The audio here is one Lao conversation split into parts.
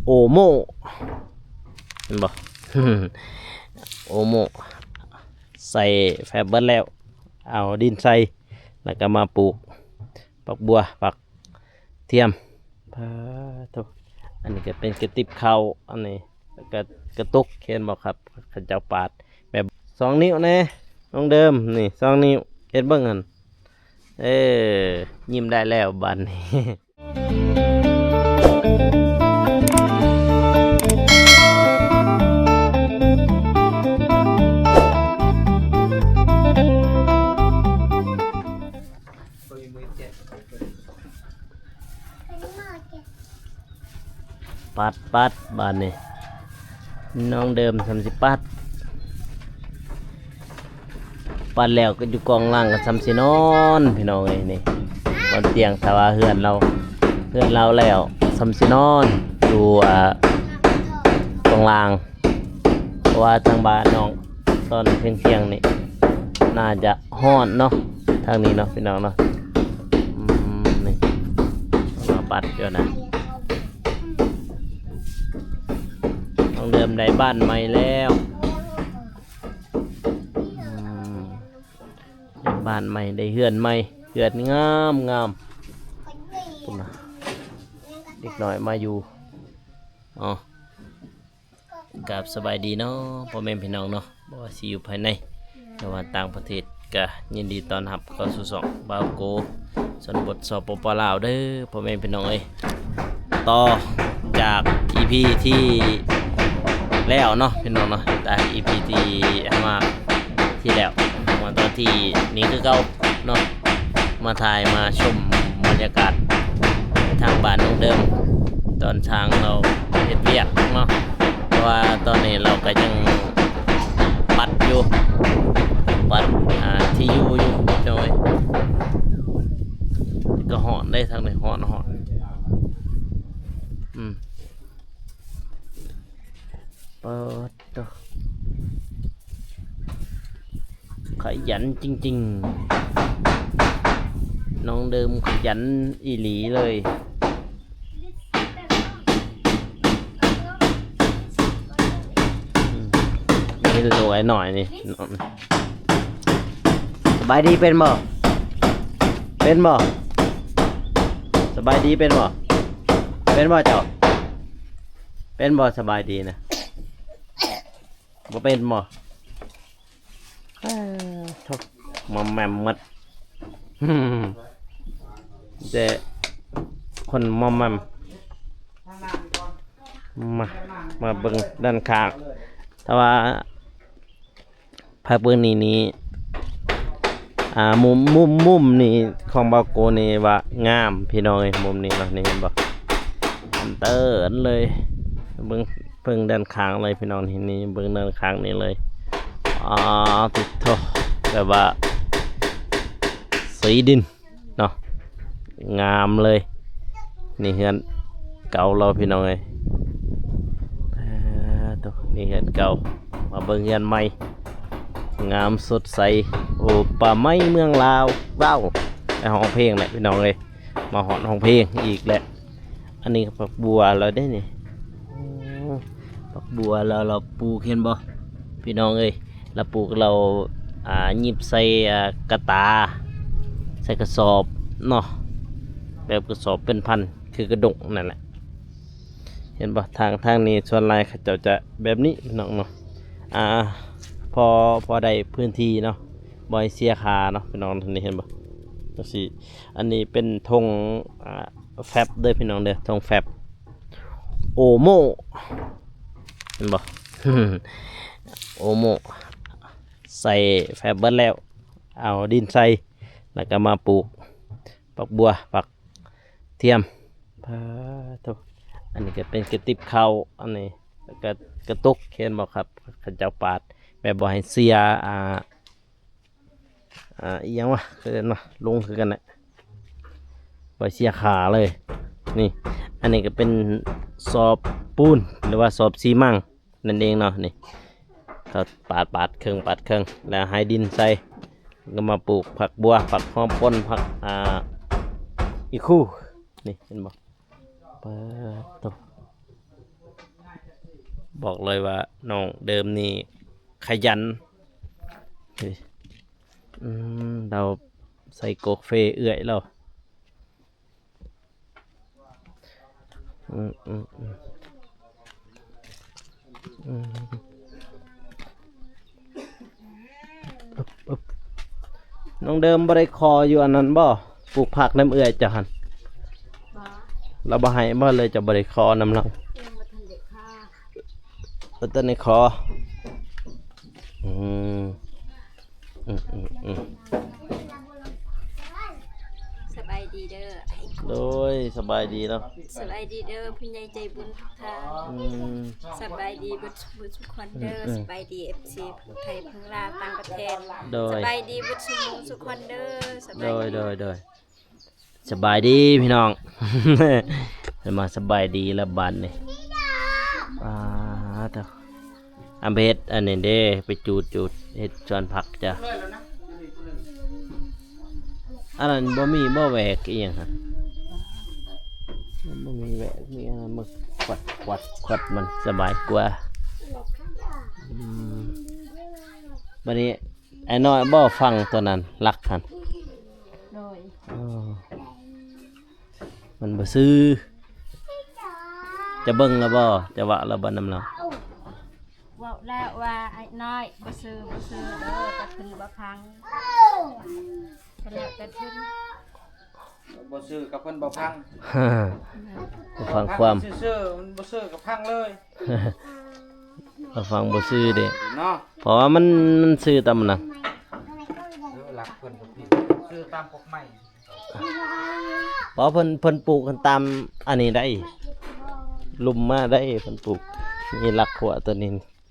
ໂອໂມ່ ເຫັນບໍ່? ໂອໂມ່ ໃສ່ແຟບເບິດແລ້ວ ເອົາດິນໃສ່ ແລ້ວກໍມາປູກ ຜັກບົວ ຜັກທຽມ. ປາໂທ້ ອັນນີ້ກໍເປັນກະຕິບເຂົ້າ ອັນນີ້ ແລ້ວກໍກະຕຸກ ເຫັນບໍ່ຄັບ? ເຂົາເຈົ້າປາດແບບສອງນິ້ວແດ່ ນ້ອງເດີມ ນີ້ສອງນິ້ວ ເຮັດເບິ່ງຫັ້ນ. ເອີ ຍິ້ມໄດ້ແລ້ວບາດນີ້. ປັດ ປັດ ບາດນີ້ ນ້ອງເດີມສ່ຳຊິປັດ ປັດແລ້ວກໍຢູ່ກອງລ່າງກໍສ່ຳຊິນອນ ພີ່ນ້ອງເອີຍ. ນີ້ ບ່ອນຕຽງ ຖ້າວ່າເຮືອນລາວ ເຮືອນລາວແລ້ວສ່ຳຊິນອນ ຢູ່ ອ່າ ກອງລ່າງ ເພາະວ່າທາງບ້ານນ້ອງ ຕອນທ່ຽງໆນີ້ ໜ້າຈະຮ້ອນເນາະ ທາງນີ້ເນາະ ພີ່ນ້ອງເນາະ. ອືມ ນີ້ ມາປັດຢູ່ນະ ຕ້ອງເລີ່ມໄດ້ບ້ານໃໝ່ແລ້ວ. ອືມ ໄດ້ບ້ານໃໝ່ ໄດ້ເຮືອນໃໝ່ ເຮືອນງາມໆ ພຸ້ນນະ ເດັກນ້ອຍມາຢູ່ເນາະ. ກາບສະບາຍດີເນາະ ພໍ່ແມ່ພີ່ນ້ອງເນາະ ບໍ່ວ່າຊິຢູ່ພາຍໃນ ຫຼືວ່າຕ່າງປະເທດ ກະຍິນດີຕ້ອນຮັບເຂົ້າສູ່ຊ່ອງບ່າວໂກ ຊົນນະບົດ ສປປ ລາວ ເດີ ພໍ່ແມ່ພີ່ນ້ອງເອີຍ. ຕໍ່ຈາກອີພີທີ່ແລ້ວເນາະ ພີ່ນ້ອງເນາະ ຈາກອີພີທີ່ມາທີ່ແລ້ວ ມາຕອນທີ່ນີ້ຄືເກົ່າເນາະ ມາຖ່າຍມາຊົມບັນຍາກາດທາງບ້ານນ້ອງເດີມ ຕອນຊ່າງລາວເຮັດວຽກເນາະ ເພາະວ່າຕອນນີ້ລາວກໍຍັງປັດຢູ່ ປັດ ອ່າ ທີ່ຢູ່ຢູ່ ໂດຍ ກໍຮ້ອນເດ້ ທາງນີ້ຮ້ອນ ຮ້ອນ ອືມ ເປີດ ໂຕ ຂະຫຍັນຈິງໆ ນ້ອງເດີມຂະຫຍັນອີ່ຫຼີເລີຍ. ອືມ ນີ້ລູກອ້າຍນ້ອຍນີ້ ສະບາຍດີເປັນບໍ່? ເປັນບໍ່? ສະບາຍດີເປັນບໍ່? ເປັນບໍ່ເຈົ້າ? ເປັນບໍ່? ສະບາຍດີນະ ບໍ່ເປັນບໍ່? ເອີ ໂທ້ ມອມແມມໝົດ ແຕ່ຄົນມອມແມມ. ມາ ມາເບິ່ງດ້ານຂ້າງ ແຕ່ວ່າພາກເບິ່ງນີ້ນີ້ ອ່າ ມຸມ ມຸມ ມຸມນີ້ຂອງບ່າວໂກນີ້ວ່າງາມ ພີ່ນ້ອງເອີຍ ມຸມນີ້ເນາະ ນີ້ເຫັນບໍ່? ອັນເຕີນເລີຍ ເບິ່ງ ເບິ່ງດ້ານຂ້າງເລີຍພີ່ນ້ອງ ນີ້ ນີ້ເບິ່ງດ້ານຂ້າງນີ້ເລີຍ. ອາ ຕິດໂທ ແບບວ່າສີດິນເນາະ ງາມເລີຍ. ນີ້ເຮືອນເກົ່າລາວພີ່ນ້ອງເອີຍ ອາ ໂທ້ ນີ້ເຮືອນເກົ່າ ມາເບິ່ງເຮືອນໃໝ່ ງາມສົດໃສ ໂອ ປ່າໄມ້ເມືອງລາວ ວ້າວ ໄປຮ້ອງເພງແຫຼະພີ່ນ້ອງເອີຍ ມາຮອດຮ້ອງເພງອີກແຫຼະ. ອັນນີ້ກໍຜັກບົວລາວເດ້ນີ້ ໂອ້ ຜັກບົວລາວ ລາວປູກ ເຫັນບໍ່ພີ່ນ້ອງເອີຍ? ລາວປູກ ລາວ ອ່າ ຫຍິບໃສ່ ອ່າ ກະຕາ ໃສ່ກະສອບເນາະ ແບບກະສອບເປັນພັນ ຄືກະດົກນັ້ນແຫຼະ ເຫັນບໍ່? ທາງ ທາງນີ້ສ່ວນຫຼາຍເຂົາເຈົ້າຈະແບບນີ້ພີ່ນ້ອງເນາະ ອ່າ ພໍ ພໍໄດ້ພື້ນທີ່ເນາະ ບໍ່ໃຫ້ເສຍຄ່າເນາະ ພີ່ນ້ອງ ນີ້ເຫັນບໍ່? ຈັ່ງຊີ້ ອັນນີ້ເປັນຖົງ ອ່າ ແຟັບເດີພີ່ນ້ອງເດີ ຖົງແຟັບ ໂອໂມ ເຫັນບໍ່? ໂອໂມ ໃສ່ແຟັບເບິດແລ້ວ ເອົາດິນໃສ່ ແລ້ວກໍມາປູກຜັກບົວ ຜັກທຽມ ປາໂທ້ ອັນນີ້ກໍເປັນກະຕິບເຂົ້າ ອັນນີ້ ແລ້ວກໍກະຕຸກ ເຫັນບໍ່ຄັບ? ເຂົາເຈົ້າປາດແບບບໍ່ໃຫ້ເສຍ ອ່າ ອ່າ ອີ່ຫຍັງວະ ເອີ້ນວ່າ ລົງຄືກັນແຫຼະ ບໍ່ເສຍຄ່າເລີຍ. ນີ້ ອັນນີ້ກໍເປັນສອບປູນ ຫຼືວ່າສອບຊີມັງນັ້ນເອງເນາະ. ນີ້ ເຂົາປາດ ປາດເຄິ່ງ ປາດເຄິ່ງ ແລ້ວໃຫ້ດິນໃສ່ ກໍມາປູກຜັກບົວ ຜັກຫອມປົ່ນ ຜັກ ອ່າ ອີຄູ. ນີ້ ເຫັນບໍ່? ປາໂທ້. ບອກເລີຍວ່ານ້ອງເດີມນີ້ຂະຫຍັນ. ເຮີ້ຍ ອືມ ລາວໃສ່ກາເຟເອື້ອຍລາວ. ອືມ ອືມ ອືມ ອືມ ອຶບ ອຶບ ນ້ອງເດີມບໍ່ໄດ້ຂໍຢູ່ອັນນັ້ນບໍ່? ປູກຜັກນຳເອື້ອຍເຈົ້າຫັ້ນ. ບໍ່ ລາວບໍ່ໃຫ້ບໍ່? ເລີຍເຈົ້າບໍ່ໄດ້ຂໍນຳລາວ? ຍັງບໍ່ທັນໄດ້ຂໍ ບໍ່ທັນໄດ້ຂໍ. ອືມ ອືມ ອືມ ອືມ ສະບາຍດີເດີ ໂດຍ ສະບາຍດີເນາະ ສະບາຍດີເດີ ຜູ້ໃຫຍ່ໃຈບຸນທຸກທ່ານ. ອືມ ສະບາຍດີເບິດສູ່ຄົນເດີ ອືມ ອືມ ສະບາຍດີ ເອັຟຊີ ທັງໄທ ທັງລາວ ຕ່າງປະເທດ. ໂດຍ ສະບາຍດີເບິດສູ່ໝູ່ສູ່ຄົນເດີ ສະບາຍ ໂດຍ ດີ ໂດຍ ໂດຍ. ສະບາຍດີພີ່ນ້ອງ ເພິ່ນມາສະບາຍດີແລ້ວບາດນີ້. ອ່າ ເອີ ອາ ໄປເຮັດອັນນີ້ເດ້ ໄປຈູດ ຈູດເຮັດສວນຜັກຈ້ະ. ອັນນັ້ນບໍ່ມີບໍ່ແຫວກອີ່ຫຍັງຫັ້ນ? ມັນບໍ່ມີແຫວກ ມີອັນນັ້ນມາຂວັດ ຂວັດ ຂວັດ ມັນສະບາຍກວ່າ. ອືມ ບາດນີ້ ອ້າຍນ້ອຍບໍ່ ຝັງຕົວນັ້ນ ຫຼັກຫັ້ນ? ໂດຍ ເອີ ມັນບໍ່ຊື່. ຈະເບິ່ງແລ້ວບໍ່? ຈະເວົ້າແລ້ວບໍ່ນຳລາວ? ເວົ້າແລ້ວວ່າອ້າຍນ້ອຍບໍ່ຊື່ ບໍ່ຊື່ເດີ ແຕ່ເພິ່ນບໍ່ຟັງ ກໍແລ້ວແຕ່ເພິ່ນ. ບໍ່ຊື່ກໍເພິ່ນບໍ່ຟັງ ບໍ່ຟັງຄວາມ ຊື່ໆ ມັນບໍ່ຊື່ກໍຟັງເລີຍ. ເຮົາຟັງບໍ່ຊື່ເດ້ເນາະ ເພາະວ່າມັນ ມັນຊື່ຕາມນັ້ນ ເອີ ຫຼັກເພິ່ນກໍຜິດ ຊື່ຕາມກົດໝາຍ. ບໍ່ ເພິ່ນ ເພິ່ນປູກກັນຕາມອັນນີ້ໄດ້ ລຸ່ມມາໄດ້ ເພິ່ນປູກ ມີຫຼັກຂົວຕົວນີ້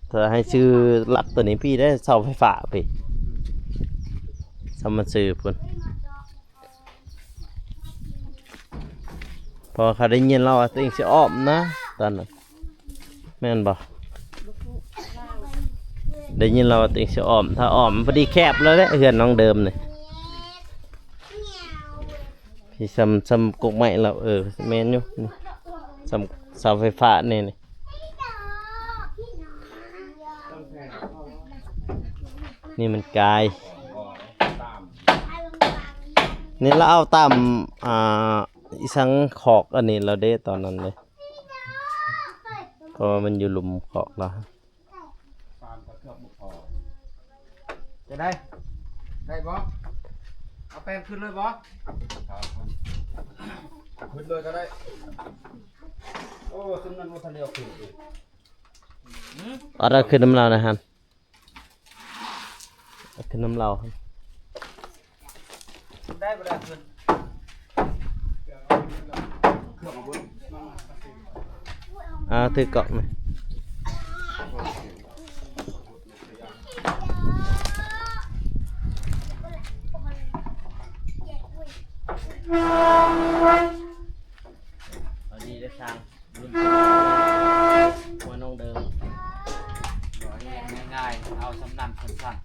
ຖ້າໃຫ້ຊື່ຫຼັກຕົວນີ້ ພີ້ໄດ້ເສົາໄຟຟ້າພີ້ ສຳມັນຊື່ພຸ້ນ. ເພາະວ່າເຂົາໄດ້ຍິນລາວວ່າຕົວເອງຊິອ້ອມນະ ຕອນນັ້ນ ແມ່ນບໍ່? ໄດ້ຍິນລາວວ່າຕົວເອງຊິອ້ອມ ຖ້າອ້ອມພໍດີແຄບແລ້ວແຫຼະ ເຮືອນນ້ອງເດີມນີ້ ພີ່ ສ່ຳ ສ່ຳກົກໄມ້ລາວ. ເອີ ແມ່ນຢູ່ ສ່ຳເສົາໄຟຟ້າແນ່ນີ້. ນີ້ມັນກາຍ ນີ້ລາວເອົາຕາມ ອ່າ ອີສັງຄອກອັນນີ້ລາວເດ້ ຕອນນັ້ນເດ້ ເພາະວ່າມັນຢູ່ລຸ່ມຄອກລາວ. ຈະໄດ້ ໄດ້ບໍ່? ເອົາແປ້ນຂຶ້ນເລີຍບໍ່? ຂຶ້ນເລີຍກໍໄດ້. ໂອ້ ຊຸມນັ້ນບໍ່ທັນໄດ້ເອົາຂຶ້ນອີກ. ເອົາ ເອົາຂຶ້ນນຳລາວນະຫັ້ນ ເອົາຂຶ້ນນຳລາວຫັ້ນ. ໄດ້ບໍ່ໄດ້ຂຶ້ນ? ເຄື່ອງເອົາເບິດ. ອ່າ ຖືກເກາະມາ. ເອົາດີເດີຊ່າງ. ລຸ້ນ ຫົວນ້ອງເດີມ ບໍ່ແມ່ນງ່າຍໆ ເອົາສ່ຳນັ້ນສັ້ນໆ.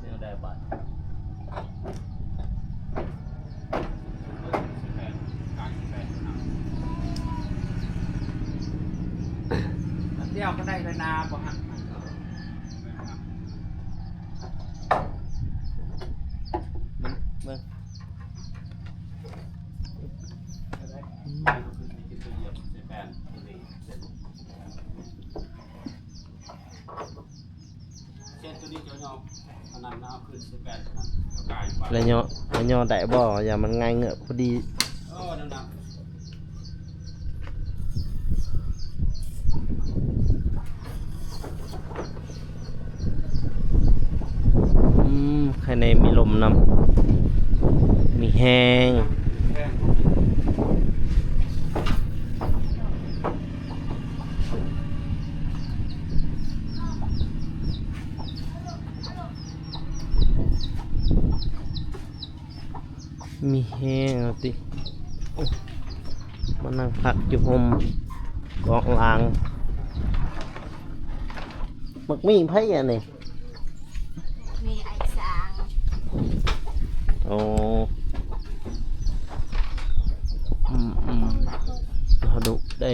ແນວໃດບາດ? ດຽວກໍໄດ້ເລີຍນາ ບໍ່ຫັກ. ມັນ ເບິ່ງ ລະຍໍ ລະຍໍໄດ້ບໍ່? ຢ່າມັນຫງາຍເງືອກພໍດີ. ອືມ ໄຄແນ່ມີລົມນຳ ມີແຮງ. ມານັ່ງພັກຢູ່ຮົ່ມກອງລາງ. ໝາກມີ້ໃຜອັນນີ້? ມີໄອ້ສາງ. ໂອ້ ອືມໆ ເຮົາດຸເດ້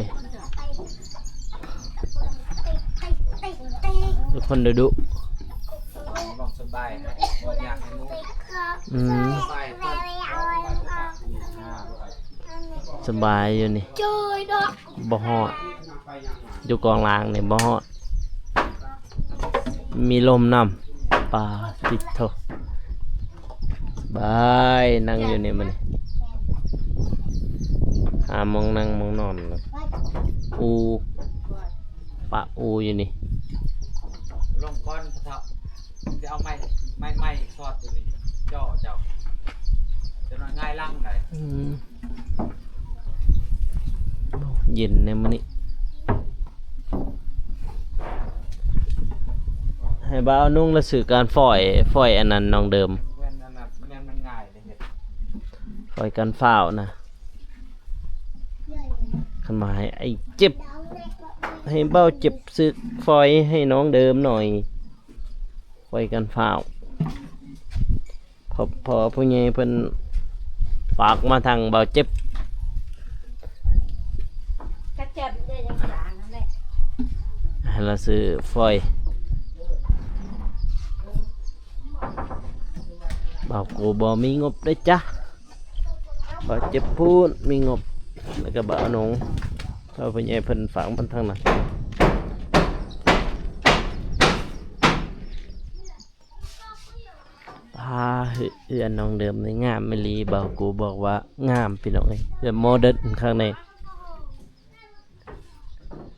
ທຸກຄົນດຸ. ສະບາຍ ບໍ່ຢາກໃຫ້ໝູ່ ອືມ ສະບາຍ ສະບາຍຢູ່ນີ້ ບໍ່ຮ້ອນ. ຢູ່ກອງລາງນີ້ບໍ່ຮ້ອນ ມີລົມນຳ. ປາຕິດໂທ ສະບາຍ ນັ່ງຢູ່ນີ້ມື້ນີ້ ຫາໝ່ອງນັ່ງໝ່ອງນອນ. ອູ່ ປະອູ່ຢູ່ນີ້ ລົງກ່ອນພໍ່ເຖົ້າ. ຊິເອົາໄມ້ ໄມ້ ໄມ້ຊອດຢູ່ນີ້ ເຈາະເຈົ້າ ຈະໜ້ອຍຫງາຍຫຼັງໄດ໋. ອືມ ໂອ້ ເຢັນແນວມື້ນີ້ ໃຫ້ບ່າວນຸ່ງລະຊື້ການຝອຍ ຝອຍອັນນັ້ນນ້ອງເດີມ ແມ່ນອັນນັ້ນ ແມ່ນມັນງ່າຍເດ້ເຮັດ ຝອຍກັນຟ້າວນະ. ຄັນວ່າໃຫ້ໄອ້ເຈັບ ໃຫ້ບ່າວເຈັບຊື້ຝອຍໃຫ້ນ້ອງເດີມໜ້ອຍ ຝອຍກັນຟ້າວ. ເພາະ ເພາະວ່າຜູ້ໃຫຍ່ເພິ່ນຝາກມາທາງບ່າວເຈັບ ກະເຈັບໄດ້ຍັງສາງນັ້ນແຫຼະ ໃຫ້ລາວຊື້ຝອຍ. ບ່າວກູບໍ່ມີງົບເດ້ຈ້າ ບ່າວເຈັບພຸ້ນມີງົບ ແລ້ວກະບ່າວໜົງ ເພາະຜູ້ໃຫຍ່ເພິ່ນຝາກມາທາງນັ້ນ. ອ່າ ເຮືອນນ້ອງເດີມນີ້ງາມອີ່ຫຼີ ບ່າວກູບອກວ່າງາມ ພີ່ນ້ອງເອີຍ ເຮືອນໂມເດີນຄັກແນ່.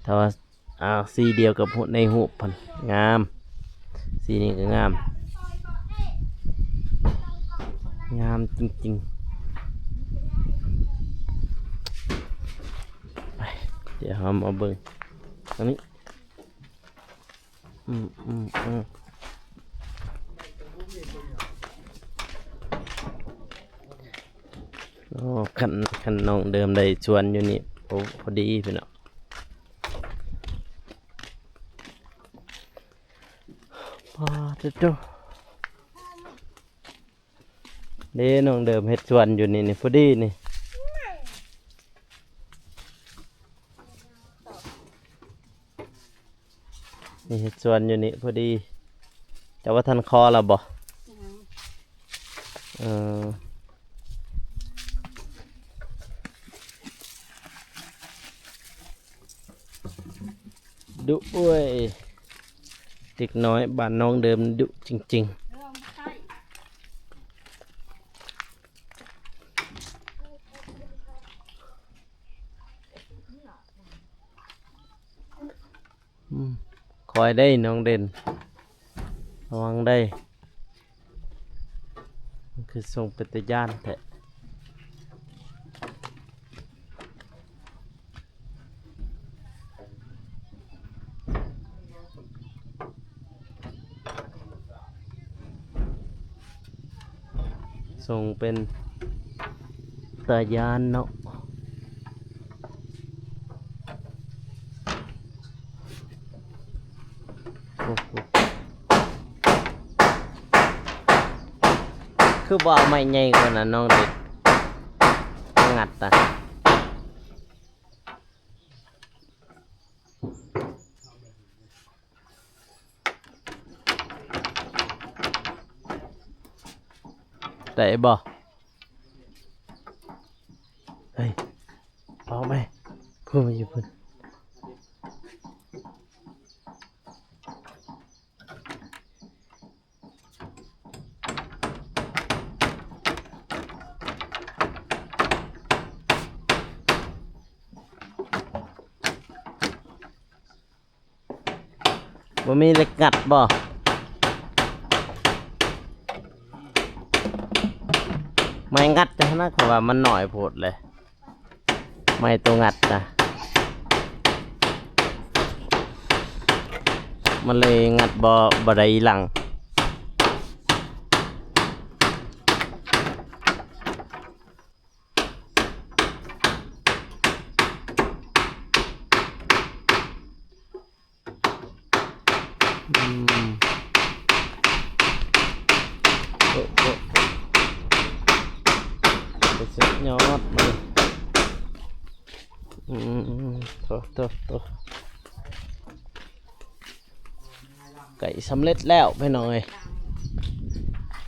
ຖ້າວ່າ ອ່າ ສີດຽວກັບໃນຮູບຫັ້ນງາມ ສີນີ້ກໍງາມ ງາມຈິງໆ. ໄປ ດຽວເຮົາມາເບິ່ງທາງນີ້. ອືມ ອືມ ອືມ ໂອ້ ຄັນ ຄັນນ້ອງເດີມໄດ້ສວນຢູ່ນີ້ ໂອ້ ພໍດີພີ່ນ້ອງ. ປາດໂທ້ ເດ້ ນ້ອງເດີມເຮັດສວນຢູ່ນີ້ ນີ້ ພໍດີນີ້ ນີ້ເຮັດສວນຢູ່ນີ້ພໍດີ. ເຈົ້າວ່າທັນຄໍແລ້ວບໍ່? ຍັງ ເອີ ດຸເວີຍ ເດັກນ້ອຍບ້ານນ້ອງເດີມດຸຈິງໆ. ອືມ ຄອຍໄດ້ນ້ອງເດັ່ນ ລະວັງໄດ້. ມັນຄືຊົງເປັນຕາຢ້ານແທ້. ຊົງເປັນຕາຢ້ານເນາະ. ຄືບໍ່ເອົາໄມ້ໃຫຍ່ກວ່ານັ້ນນ້ອງເດັດ ງັດນະ. ໄດ້ບໍ່? ເຮີ້ຍ ອອກໄປ ພຸ້ນ ຢູ່ພຸ້ນ. ບໍ່ມີເຫຼັກງັດບໍ່? ໄມ້ງັດຫັ້ນນະ ເພາະວ່າມັນໜ້ອຍໂພດເລີຍ ໄມ້ໂຕງັດນະ ມັນເລີຍງັດບໍ່ ບໍ່ໄດ້ອີ່ຫຼັງ. ມ ໂອ້ ໂອ້ ໂອ້ ສຸດຍອດເລີຍ ອືມ ໂຕ ໂຕ ໂຕ ໃກ້ສຳເລັດແລ້ວພີ່ນ້ອງເອີຍ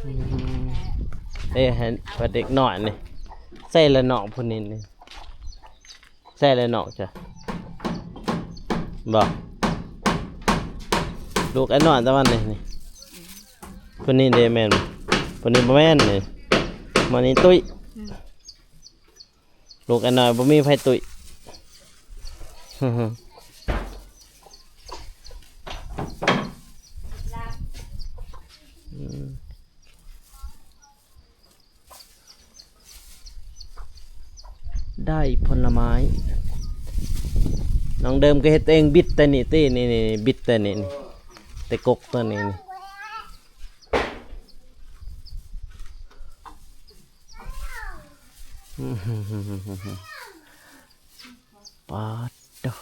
ອືມ ເອີ ໃຫ້ເດັກນ້ອຍນີ້ ໃສ່ລະເນາະຜູ້ນີ້ນີ້ ໃສ່ແລ້ວເນາະ ຈ້ະ ບໍ່ ລູກໄອ້ນ້ອຍຕະວັນນີ້ ນີ້ ຜູ້ນີ້ເດ້ແມ່ນບໍ່? ຜູ້ນີ້ບໍ່ແມ່ນນີ້ ໝໍນີ້ຕຸ້ຍ ອືມ ລູກໄອ້ນ້ອຍບໍ່ມີໃຜຕຸ້ຍ ອືມ. ໄດ້ຜົນລະໄມ້ ນ້ອງເດີມກໍເຮັດເອງ ບິດແຕ່ນີ້ຕິ ນີ້ໆ ບິດແຕ່ນີ້ນີ້ ແຕ່ກົກຕົວນີ້ນີ້ ປາດໂທ້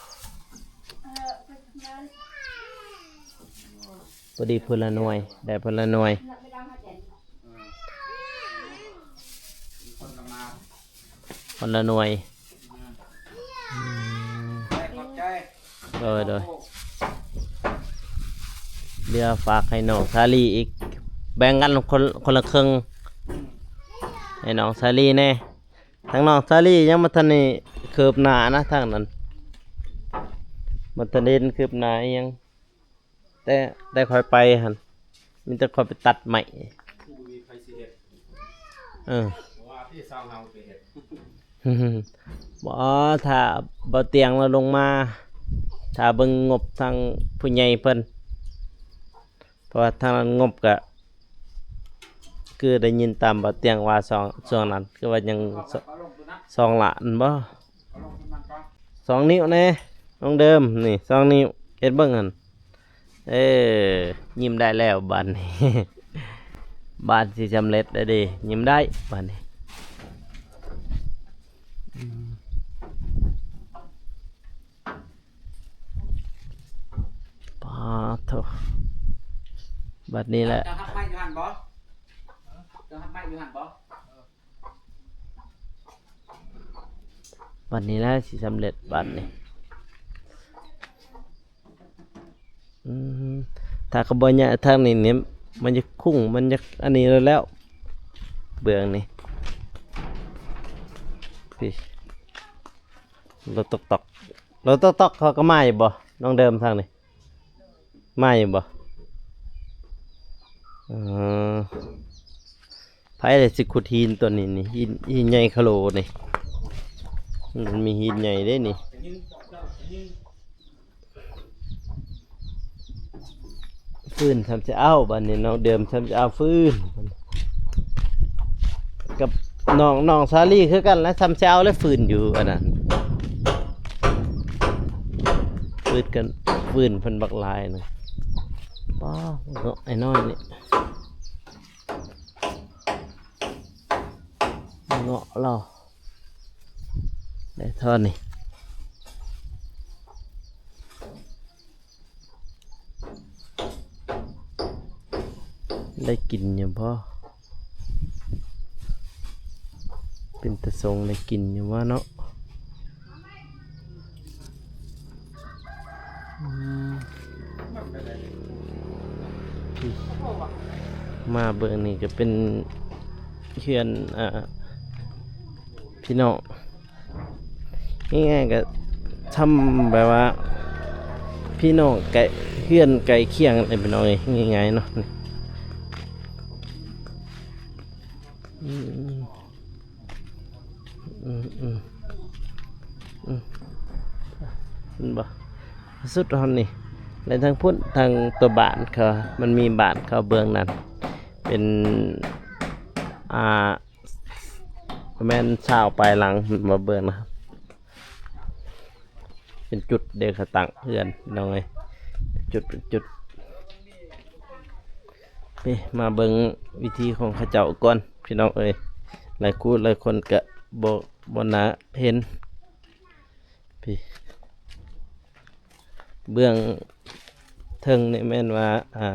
ພໍດີພຸ້ນລະໜ່ວຍ ໄດ້ພຸ້ນລະໜ່ວຍ ພຸ້ນລະໜ່ວຍ ອືມ ໂດຍ ໂດຍ ເຫຼືອຝາກໃຫ້ນ້ອງສາລີອີກ ແບ່ງກັນຄົນ ຄົນລະເຄິ່ງ ໃຫ້ນ້ອງສາລີແດ່. ທາງນ້ອງສາລີຍັງບໍ່ທັນໄດ້ຄືບໜ້ານະ ທາງນັ້ນ ບໍ່ທັນເຫັນຄືບໜ້າອີ່ຫຍັງ ແຕ່ ແຕ່ຂ້ອຍໄປຫັ້ນ ມີແຕ່ຂ້ອຍໄປຕັດໄມ້ ຄືບໍ່ມີໃຜຊິເຮັດ ເອີ ວ່າທີ່ຊາວເຮົາໄປເຮັດ ບໍ່ ຖ້າບ່າວຕຽງລາວລົງມາ ຖ້າເບິ່ງງົບທາງຜູ້ໃຫຍ່ເພິ່ນ ເພາະວ່າທາງນັ້ນງົບກະ ຄືໄດ້ຍິນຕາມບ່າວຕຽງວ່າ ຊ່ວງ ຊ່ວງນັ້ນຄືວ່າຍັງສອງລ້ານບໍ່ ສອງນິ້ວແດ່ ນ້ອງເດີມ ນີ້ ສອງນິ້ວ ເຮັດເບິ່ງຫັ້ນ ເອີ ຍິ້ມໄດ້ແລ້ວບາດນີ້ ບາດຊິສຳເລັດແລ້ວເດ້ ຍິ້ມໄດ້ບາດນີ້ ອືມ. ປາດໂທ້ ບັດນີ້ແຫຼະ ເຈົ້າຮັບໄມ້ຢູ່ຫັ້ນບໍ່? ເຈົ້າຮັບໄມ້ຢູ່ຫັ້ນບໍ່? ບັດນີ້ແຫຼະຊິສຳເລັດບັດນີ້ ອືມ ຖ້າເຂົາບໍ່ຍ້າຍທາງນີ້ນີ້ ມັນຈະຄຸ້ງ ມັນຈະອັນນີ້ແລ້ວ ເບື້ອງນີ້ ພີ້ ລົດຕອກໆ ລົດຕອກໆ ເຂົາກໍມາຢູ່ບໍ່? ນ້ອງເດີມທາງນີ້ ມາຢູ່ບໍ່? ເອີ ໃຜລະຊິຂຸດຫີນຕົວນີ້ນີ້ ຫີນ ຫີນໃຫຍ່ຄະໂຫຼນີ້ ມັນມີຫີນໃຫຍ່ເດ້ນີ້ ຟືນຊ່ຳຊິເອົາ ບາດນີ້ນ້ອງເດີມຊ່ຳຊິເອົາຟືນ ກັບນ້ອງ ນ້ອງສາລີຄືກັນແຫຼະ ຊ່ຳຊິເອົາແຫຼະຟືນຢູ່ອັນນັ້ນ ຟືນກັນ ຟືນເພິ່ນບັກຫຼາຍນະ ປ້າ ເງາະໄອ້ນ້ອຍນີ້ ເງາະລາວ ໄດ້ເທົ່ານີ້ ໄດ້ກິນຢູ່ບໍ່? ເປັນຕາຊົງໄດ້ກິນຢູ່ວ່າເນາະ ອືມ ມາເບິ່ງນີ້ກໍເປັນເຮືອນ ເອີ ພີ່ນ້ອງ ງ່າຍໆ ກໍຊ່ຳແບບວ່າ ພີ່ນ້ອງໃກ້ ເຮືອນໃກ້ຄຽງເດ້ພີ່ນ້ອງເອີຍ ງ່າຍໆເນາະ ອືມ ອືມ ອືມ ອືມ ເຫັນບໍ່? ສຸດຮອດນີ້ ແລະ ທາງພຸ້ນ ທາງຕົວບ້ານເຂົາ ມັນມີບ້ານເຂົາເບື້ອງນັ້ນ ເປັນ ອ່າ ປະມານຊາວປາຍຫຼັງ ມາເບິ່ງນະ ເປັນຈຸດເດ້ ເຂົາຕັ້ງເຮືອນ ພີ່ນ້ອງເອີຍ ເປັນຈຸດ ເປັນຈຸດ ເອີ ມາເບິ່ງວິຖີຂອງເຂົາເຈົ້າກ່ອນ ພີ່ນ້ອງເອີຍ ຫຼາຍຄູ່ຫຼາຍຄົນກະບໍ່ ບໍ່ໜ້າເຫັນ ພີ້ ເບື້ອງ ເທິງນີ້ແມ່ນວ່າ ອ່າ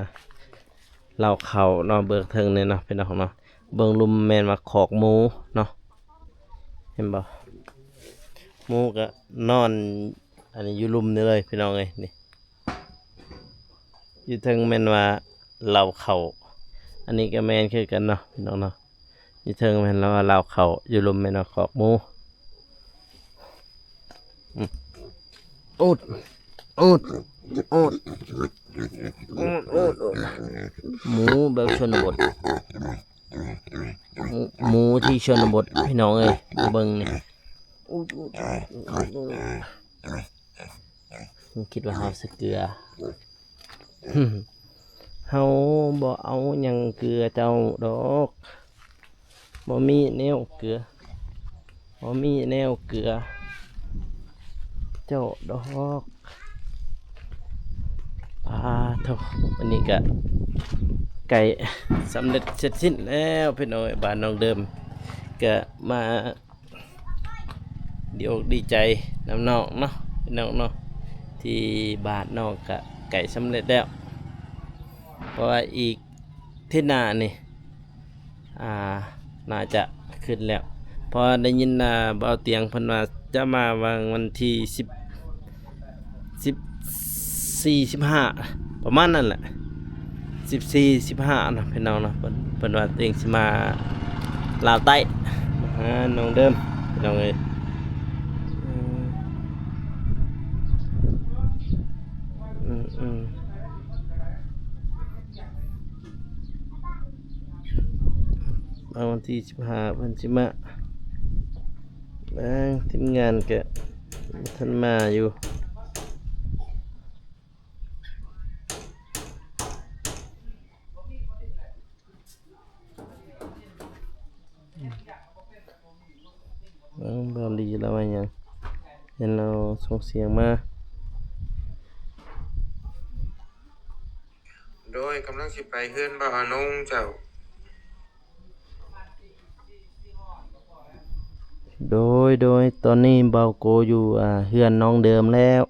ເລົ້າເຂົ້າເນາະ ເບື້ອງເທິງນີ້ເນາະ ພີ່ນ້ອງເນາະ. ເບື້ອງລຸ່ມແມ່ນວ່າຄອກໝູເນາະ ເຫັນບໍ່? ໝູກໍນອນ ອັນນີ້ຢູ່ລຸ່ມນີ້ເລີຍ ພີ່ນ້ອງເອີຍ. ນີ້ຢູ່ເທິງແມ່ນວ່າເລົ້າເຂົ້າ ອັນນີ້ກໍແມ່ນຄືກັນເນາະ ພີ່ນ້ອງເນາະ. ຢູ່ເທິງແມ່ນວ່າເລົ້າເຂົ້າ ຢູ່ລຸ່ມແມ່ນວ່າຄອກໝູ. ອືມ ໂອດ ໂອດ ໂອດ ໂອດ ໂອດ ໂອດ ໝູແບບຊົນນະບົດ ໝູ ໝູທີ່ຊົນນະບົດ ພີ່ນ້ອງເອີຍ. ມາເບິ່ງນີ້ ໂອດ ໂອດ ໂອດ ໂອດ ໂອດ. ຄິດວ່າເຮົາໃສ່ເກືອ. ເຮົາບໍ່ເອົາຫຍັງເກືອເຈົ້າດອກ. ບໍ່ມີແນວເກືອ. ບໍ່ມີແນວເກືອເຈົ້າດອກ. ປາໂທ້ ອັນນີ້ກະໃກ້ສຳເລັດເສັດສິ້ນແລ້ວ ພີ່ນ້ອງເອີຍ. ບ້ານນ້ອງເດີມກະມາ ດີອົກດີໃຈນຳນ້ອງເນາະ ພີ່ນ້ອງເນາະ ທີ່ບ້ານນ້ອງກະໃກ້ສຳເລັດແລ້ວ ເພາະວ່າອີກທິດໜ້ານີ້ ອ່າ ໜ້າຈະຂຶ້ນແລ້ວ ເພາະວ່າໄດ້ຍິນ ອ່າ ບ່າວຕຽງເພິ່ນວ່າຈະມາຫວ່າງວັນທີສິບ ສິບສີ່ ສິບຫ້າ ປະມານນັ້ນແຫຼະ ສິບສີ່ ສິບຫ້າເນາະ ພີ່ນ້ອງເນາະ. ເພິ່ນ ເພິ່ນວ່າຕົວເອງຊິມາລາວໃຕ້ ມາຫານ້ອງເດີມ ພີ່ນ້ອງເອີຍ. ອືມ ອືມ ອືມ ເອົາ ວັນທີສິບຫ້າເພິ່ນຊິມາ. ເບິ່ງທີມງານກະບໍ່ທັນມາຢູ່. ເບິ່ງບ່າວລີລາວວ່າຫຍັງ ເຫັນລາວສົ່ງສຽງມາ. ໂດຍ ກຳລັງຊິໄປເຮືອນບ່າວອານົງເຈົ້າ. ໂດຍ ໂດຍ ຕອນນີ້ບ່າວໂກຢູ່ ອ່າ ເຮືອນນ້ອງເດີມແລ້ວ.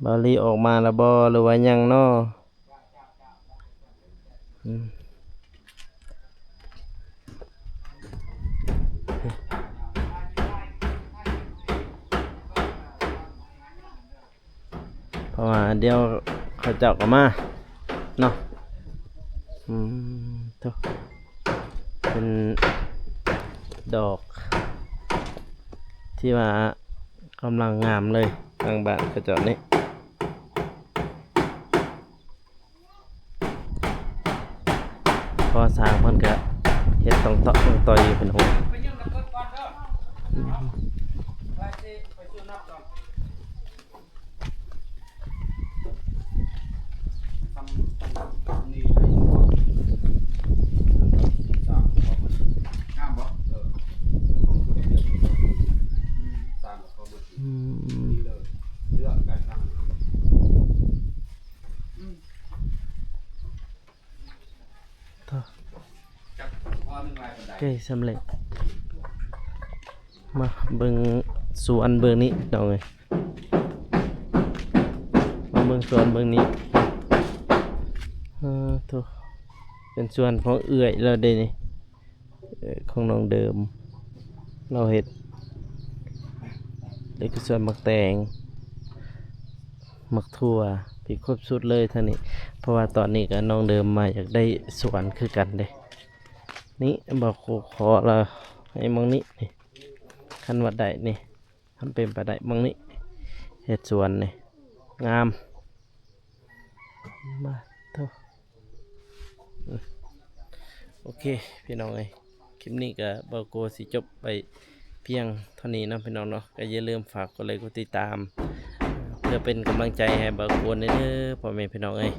ບ່າວລີອອກມາແລ້ວບໍ່ ຫຼືວ່າຍັງເນາະ? ອືມ ເພາະວ່າດຽວເຂົາເຈົ້າກໍມາເນາະ. ອືມ ໂທ້ ເປັນດອກທີ່ວ່າກຳລັງງາມເລີຍ ທາງບ້ານເຂົາເຈົ້ານີ້. ພໍສ້າງເພິ່ນກະເຮັດຕ້ອງເຕາະຕ້ອງຕ່ອຍຢູ່ເປັນຫົວ. ອືມ ໂທ້ ໃກ້ສຳເລັດ. ມາເບິ່ງສວນເບິ່ງນີ້ ນ້ອງເອີຍ ມາເບິ່ງສວນເບິ່ງນີ້. ເອີ ໂທ້ ເປັນສວນຂອງເອື້ອຍລາວເດ້ນີ້. ເອີ ຂອງນ້ອງເດີມ ລາວເຮັດ ແລ້ວກໍສວນໝາກແຕງ ໝາກຖົ່ວ ມີຄົບຊຸດເລີຍທາງນີ້. ເພາະວ່າຕອນນີ້ກໍນ້ອງເດີມມາຢາກໄດ້ສວນຄືກັນເດ້. ນີ້ ບ່າວໂກຂໍລາວໃຫ້ໝ່ອງນີ້ ນີ້ ຄັນວ່າໄດ້ນີ້ ຄັນເປັນໄປໄດ້ໝ່ອງນີ້ ເຮັດສວນນີ້ ງາມ. ມາໂທ້ ໂອເຄ ພີ່ນ້ອງເອີຍ ຄລິບນີ້ກໍບ່າວໂກຊິຈົບໄປພຽງເທົ່ານີ້ເນາະ ພີ່ນ້ອງເນາະ. ກໍຢ່າລືມຝາກກົດໄລກົດຕິດຕາມ ເພື່ອເປັນກຳລັງໃຈໃຫ້ບ່າວໂກແດ່ເດີ ພໍ່ແມ່ພີ່ນ້ອງເອີຍ.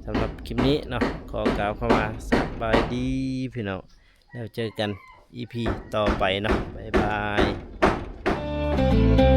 ສຳລັບຄລິບນີ້ເນາະ ຂໍກ່າວຄຳວ່າສະບາຍດີ ພີ່ນ້ອງ. ແລ້ວເຈີກັນອີພີຕໍ່ໄປເນາະ ບາຍບາຍ.